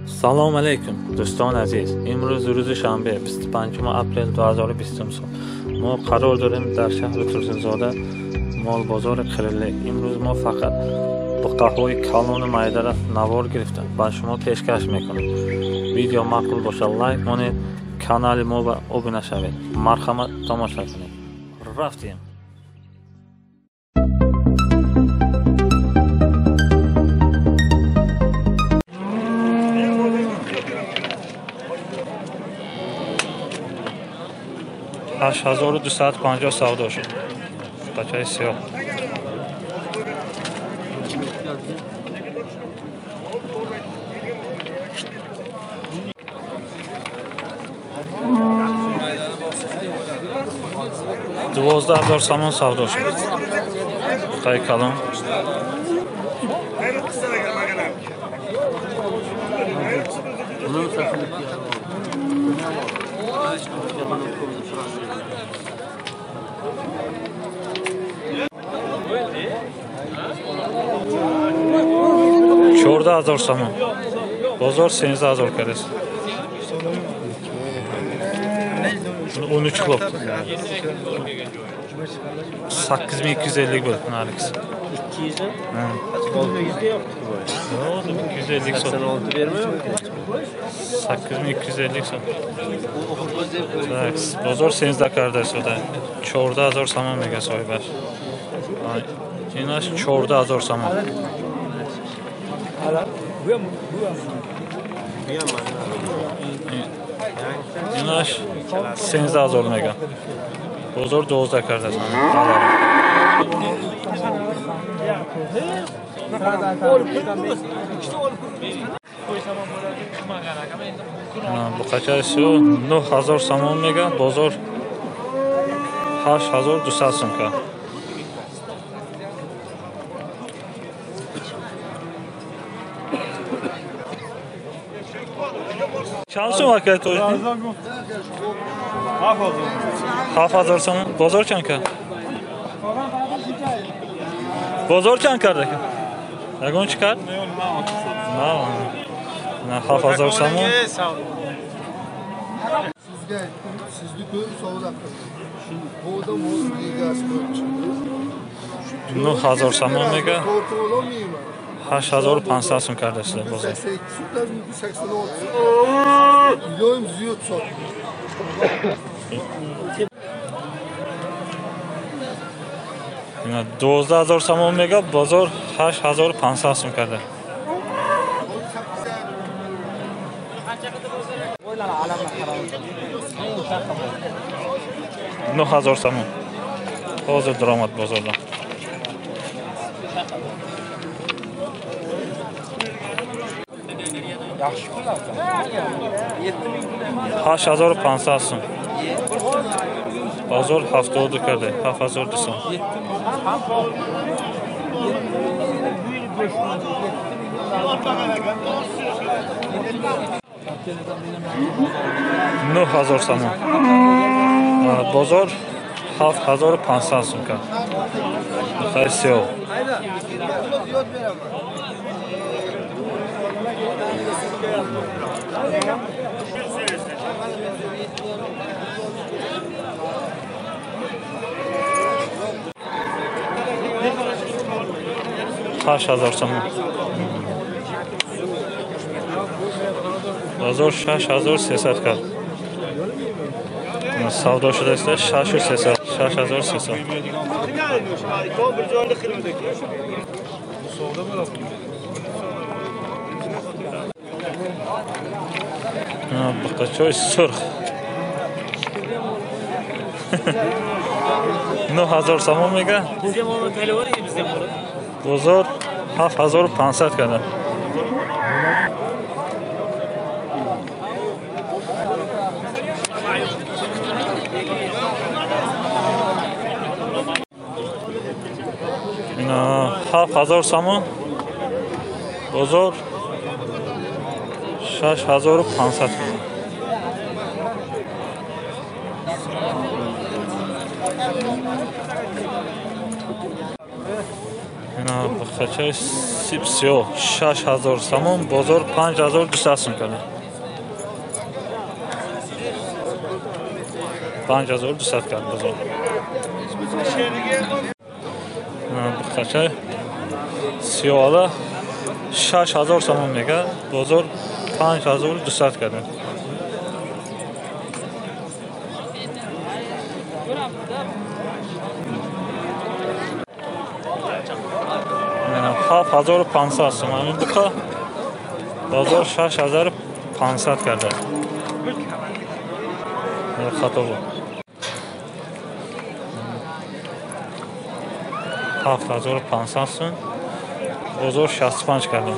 Салом алейкум, дӯстони азиз. Имрӯз рӯзи шанбе, 25 апрел 2020 сол. Мо қарор дорем дар шаҳри Турсунзода, молбозори Қирилик. Имрӯз мо фақат буқаҳои калону майдара навор гирифтем, ба шумо пешкаш мекунем. Видео маъқул бошад, лайк монед, канали мо ба обуна шавед. Марҳамат, тамоша кунед. Рафтем. Ҳашт ҳазору дусаду панҷоҳ савдо шуд. Бачаи сиёҳ. 12 000 сомон савдо шуд. Буқаи калон. 14 000 сомон. Бозор 13 000 кардааст. 13 qilib. 8250 bo'ldi narigisi. 200 mi? 600 yo'q. 250 so'm. 86 bermayapti. 8250 so'm. Так, бозор 13 карда шуда. 14 000 сомон мега соҳибаш. Инаш 14 000 сомон. Инаш 13 000 мега. Бозор 12 кардааст. Буқачаи сиёҳ 9000 сомон мега, бозор 8200 сом кард. Чанд сум акай тоҷ? 7000 сомон. Бозор чанд кард? Бозор чанд кард ака? Ягон чӣ кард? На, 7000 сомон. Sizga aytdim, sizni ko'rib savdo qildim. Bu odam o'z egasi bo'lib chiqdi. 9000 сомон мега. Tortib ololmayman. 8500 сум кардасizlar bozor. 82 so'mdan 86 so'm. Iloyim ziyod sotdi. Ина 12 000 сомон мега, бозор 8500 сум карда. 9000 сомон. Ҳозир даромад бозордан. 8500 сум. Бозор 72 карда, 7200. 9000 сомон. Бозор 7500 сум кард. Буқаи сиёҳ. 8000 сомон. Бозор 6300 кард. Савдо шудааст 6300, 6300. Буқачои сурх. 9000 сомон мега. Бозор 7500 карда. Ина 7000 сомон. Бозор 6500 карда. Ина Бухачаи сип сиёҳ 6000 сомон, бозор 5200 сом карда. 5200 кард бозор. Бухачаи сиёҳала 6000 сомон мега, бозор 5200 карда. Ҳафт ҳазору пансад сом ҳамин буқа, бозор 6500 карда. Хато буд. 7500 сом, бозор 65 карда.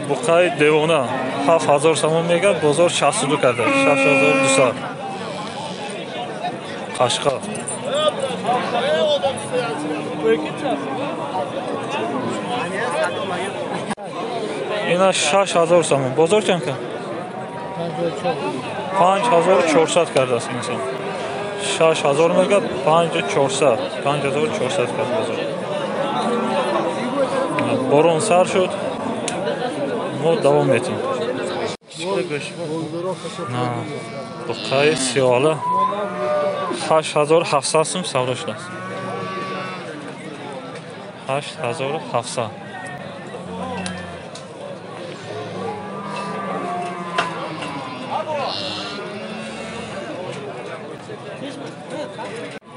Буқаи девона 7000 сомон мега, бозор 62 карда. 6200. Қашқа. Ина 6000 сомон. Бозор чанд кард? 5400 кардааст инсон. 6000 мега, 5400. 5400 кард бозор. Борон сар шуд. Мо давом метем. Буқаи сиёҳала 8700 сум савдо шудааст. 8700.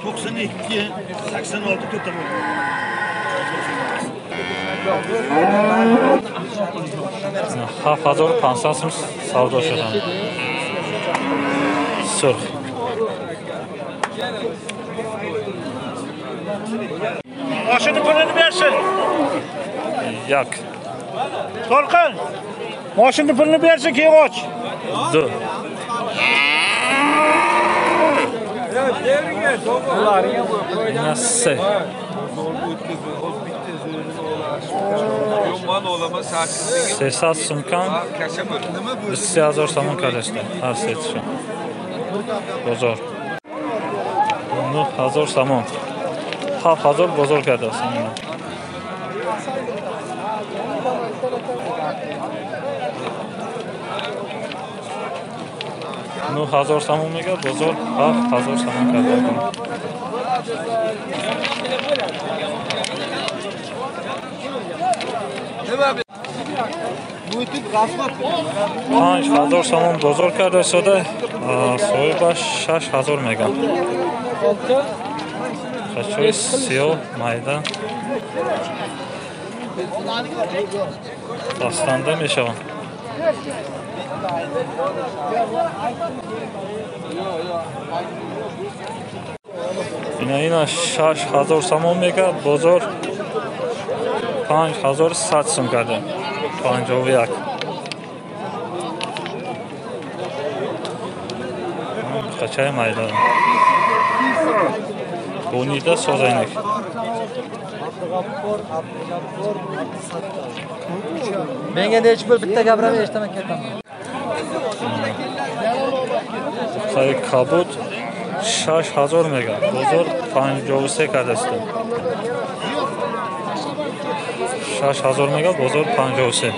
92, 86 to'rtta bo'ldi. 7500 сум савдо шуданд. Сурх. Moshini pulini bersin. Як. To'lqin. Moshini pulini bersin, keyin och. Ду. Ина се. Сесад сум кам, 23000 сомон кардашта ҳар сетиша. Бозор 9000 сомон. 7000 бозор кардааст. 9000 сомон мега, бозор 7000 сомон кардааст. 5000 сомон бозор карда истода, соҳибаш 6000 мега. Қачои сиёҳ майда бастанда мешаванд. Ина 6000 сомон мега, бозор 5100 сом карда. 51. Қачаи майда. Бунида созайник. Menga nechi pul bitta gapiraman, eshitaman ketaman. Қай кабуд 6000 мега, бозор 53 кардааст. 6000 мега, бозор 53.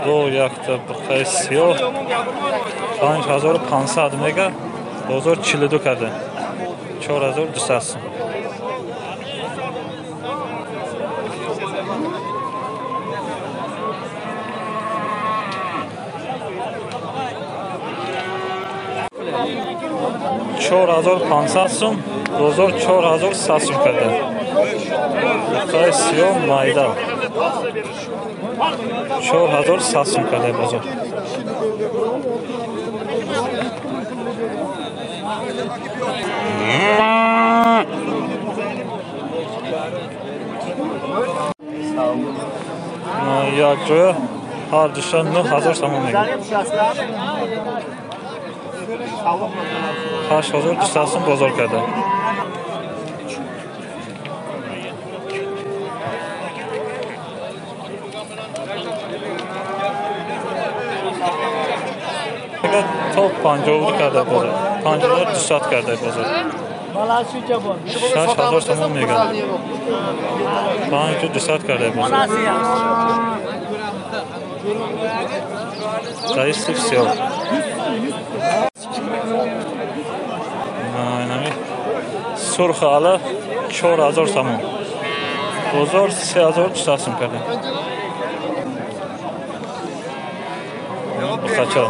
Бо якта буқаи сиёҳ 5500 мега, бозор 42 карда. 4200 сом. 4500 сом, бозор 4100 сом карда. Буқаи сиёҳ майда 4100 сом карда бозор. Як ҷоя ҳар душа 9000 сомон мегирад. 8200 сум бозор карда. То 52 карда бозор. 5200 карда бозор. 6000 сомон мегӯянд. 5200 карда бозор. Зависит всё. Сурх ала 4000 сомон. Бозор 3200 сом карда. Бухачо.